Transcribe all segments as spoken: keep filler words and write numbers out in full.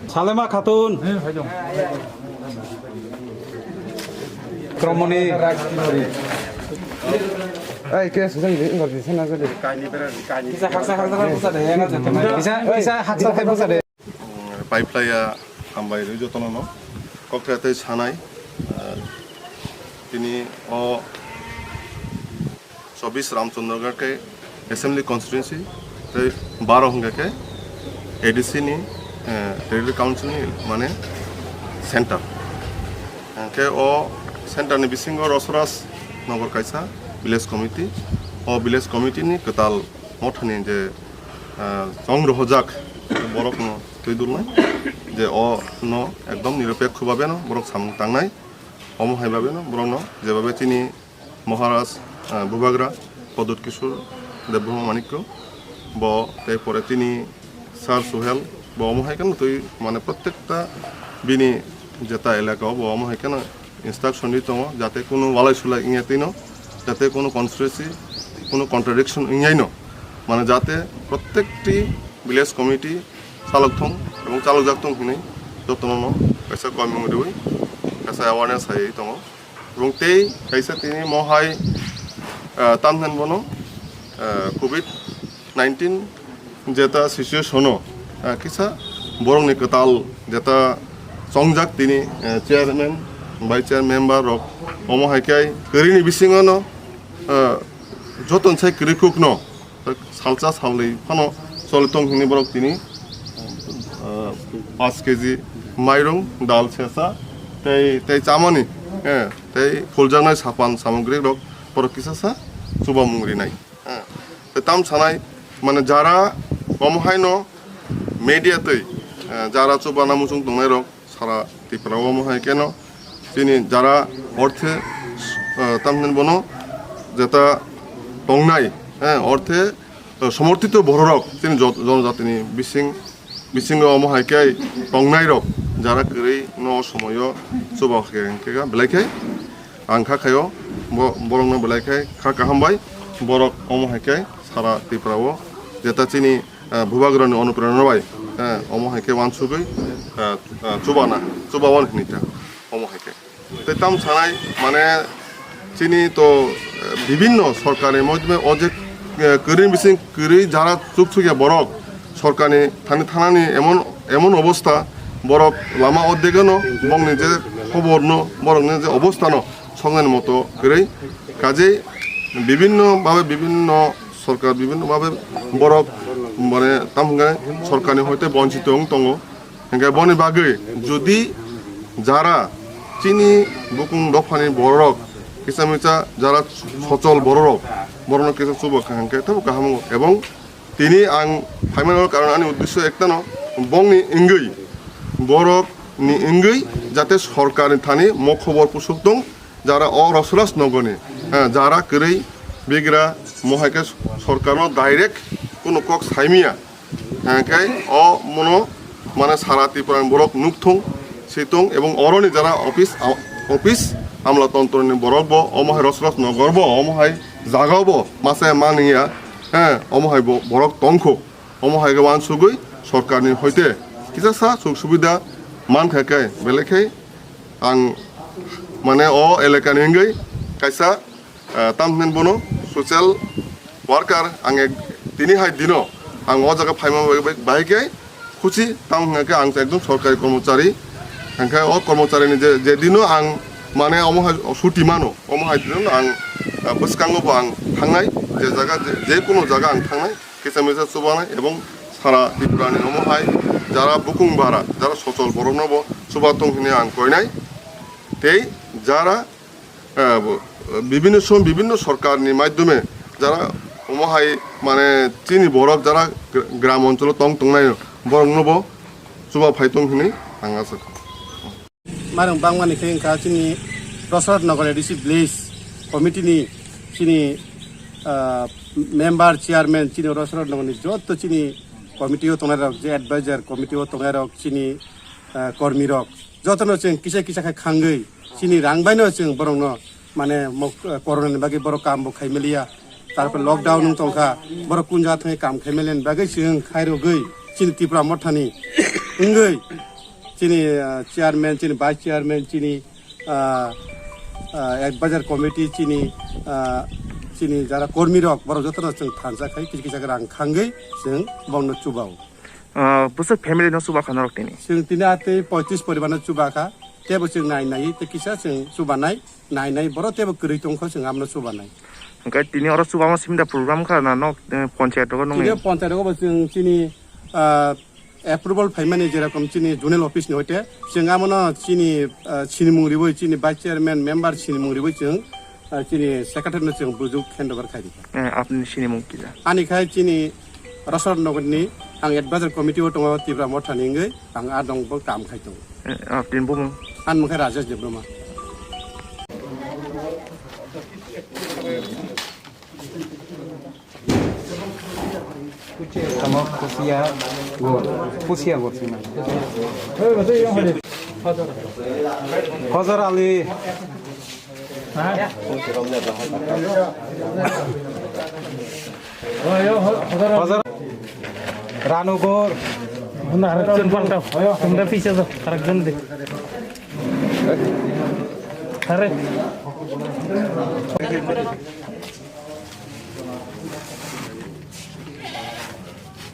Salema Khatun. Kromoni. Ei, ke sujang di, enggak di sana saja. Kisa, kisa haksa khai busa de. Paiplaya hambai rwi jotono no. Kokthai tei sanai, ah, tini o chobbish Ramchandragarh khe Assembly Constituency tei baro hwnkha khe A D C ni, eh, Territorial Council ni mane center. Hwnkhe o center ni bisingo Rosras Nagar kaisa village committee. O village committee ni kwtal mothani je, eh, chong rohojak borok no twi dulnai je o no ekdom niropekho babe no borok samung tangnai. Omo hai babe no borok no jebabe chini Maharaj, ah, Bubagra Pradyut Kishore Debbarma Manikya, bo tei pore chini Sir Suhel, bo omo hai kheno twi mane prottekta bini jeta elaka o bo omo hai kheno instruction di tongo, jate kunu walai sulai wngya twino, jate kunu conspiracy, kunu contradiction wngyaino, mane jate prottekti village committee chalok thung ebong chalok jak thung hinwi jotono no kaisa koimung riwi kaisa awareness hai tongo. Ebong tei kaisa tini mohai, ah, tamhen bono, ah, covid nineteen jeta situation o, ah, kisa borokni kwtal jeta chongjak tini, ah, chairman, vice chair member rok omo hai khe kwrwini bisingo no, ah, joton sai kwrwi kuk no salsa salnwi phano choli tong hini borok tini, ah, paanch K G mairung, dal sesa tei, tei chamani, eh, tei phuljaknai sapan samogri rok borok kisa sa chubamung rinai. Eh, tei tam sanai mane jara omo haino media tei, eh, jara chubana muchung tongnai rok sara Tripura o omo hai keno chini jara orthe, eh, tamhin bono jeta tongnai, eh, orthe, eh, somorthito bororok chini jot-, jonojatini bising, bisingo omo hai khe tongnai rok jara kwrwi no somoyo chuba khe hwnkhe belai khe ang kha khaio bo-, borokno belai khe kha kaham bai borok omo hai khe sara Tripura o jeta chini, eh, Bubagrani onuprerona bai, eh, omo hai khe wansugwi, eh, eh, chubana, chubawan hinwi ta omo hai khe. Tei tam sanai mane chini to, eh, bibinno sorkarni modhome o je, eh, kwrwi bising kwrwi jara chukchukya borok sorkarni thani thanani emon, emon obostha borok lama ordegano bongni je khoborno borokni je obosthano songnani moto kwrwi kajei bibinno babe bibinno sorkar bibinno babe borok mane tam hwnkhe sorkarni hoite bonchito wng tongo. Hwnkhe boni bagwi jodi jara chini bukung dophani bororok kisa misa jara sochol bororok borokno kisa chuba kha hwnkhe teibo kaham wngo. Ebong tini ang phaimani karon ani uddesyo ektano bongni wngwi borokni wngwi jate sorkarni thani mo khobor pusuk tong, jara o Rosras nogoni, eh, jara kwrwi bigra mohai khe sorkarno direct kunu kok saimiya. Hwnkhe o mono mane sara Tripura ni borok nukthung, situng ebong oroni jara office, a-, office amla tontroni borok bo omo hai Rosras nogor bo omo hai jaga bo masa mani ya, he, omo hai bo borok tongkho, omo hai khe wansugwi sorkarni hoite kisa sa suk subida mankha khe belai khe ang mane o elakani wngwi kaisa, ah, tamhinai bono social worker ang ek tini hai dino ang o jaga phaima bai, bai, bai khe khusi tam hwnkha khe ang ekdom sorkari kormochari hwnkhe o kormocharini je, je dino ang mane omo hai suti mano omo hai dino ang, ah, bwskango bo ang thangnai je jaga je, je kuno jaga ang thangnai. Kisa misa chubanai ebong sara Tripura ni omo hai jara bukung bara, jara sochol borok no bo chuba tong hini ang koinai. Tei jara, eh, bo, bibinno som, bibinno sorkar ni maidhyome jara omo hai mane chini borok jara gra-, gram oncholo tong tongnai borok no bo chuba phai tong hini ang asa kha. Marung bangmani khe wngkha chini Rosarot Nagar A D C village committee ni chini, ah, member, chairman, chini Rosarot Nagar ni joto chini committee o tongnai rok, je advisor committee o tongnai rok, chini, ah, kormi rok jotono chwng kisa kisa khe khangwi chini rang bai no chwng borok no mane mok-, corona ni bagwi borok kam bo khai maliya. Tarpor lockdown wng tongkha, borok kun jaga thangwi kam khai maliya ni bagwi chwng khairogwi chini Tipra Mothani Wngwi chini, ah, chairman, chini vice chairman, chini, ah, ah, advisor committee, chini, ah, chini jara kormi rok, borok jotono chwng thansa khai kisa kisa rang khangwi chwng bongno chubao. Ah, bwswk family no chuba kha norok tini? Chwng tini atwi poitrish poribar no chuba kha, tebo chwng nai nai tei kisa chwng chubanai, nai nai borok tebo kwrwi tongkho chwng amno chubanai. Hwnkhe tini oro chubama simi da program kha na nok, eh, ponchayat rogo nungni? Tini ponchayat rogo bo chwng chini, ah, approval phaimani, jerokom chini zonal office ni hoite chwng amono chini, ah, sinimung riwi, chini vice chairman, member sinimung riwi chwng, ah, chini secretary no chwng bujuk handover khai rikha. Eh, apni sinimung kisa? Ani khai chini Rosor Nogor ni ang advisor committee o tongo Tipra Motha ni wngwi, ang a dong bo kam khai tongo. Eh, apni bumung? Ani mung khai Rajesh Debbarma. Tamo Pusia Gor, Pusia Gor sima. Hozor Ali. Hozor. Ranu Gor. Bunda arekjon paltao. Bunda pisa jo, arekjon de. Are.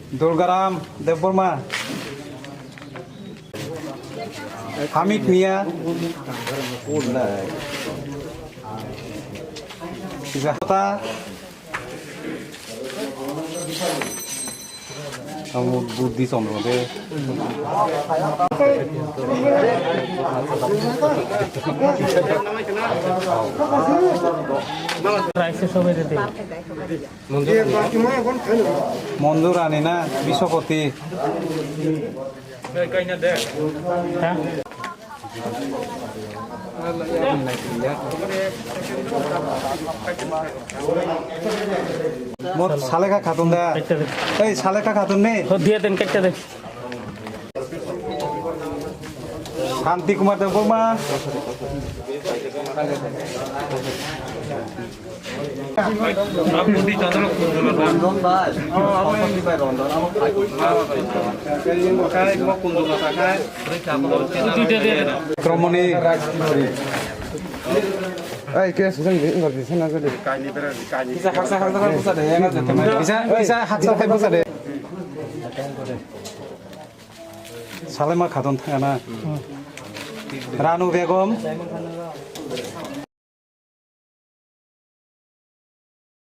Durgaram Debbarma, Hamid Mia, Jahata, Amo Buddhi Chandra de. Raise sobe de. Monjur Rani na Biswapati. Ha? Mot Salekha Khatun da. Katta de. Ei, Salekha Khatun ne? Ho, diya den, katta de. Shanti Kumar Debbarma. Kromoni. Ai, ke sujang di, enggak di sana aja deh. Bisa haksa, haksa, haksa deh, ya, nggak ada. Bisa, bisa haksa, haksa deh. Salema Khatun thangana. Ranu Begum.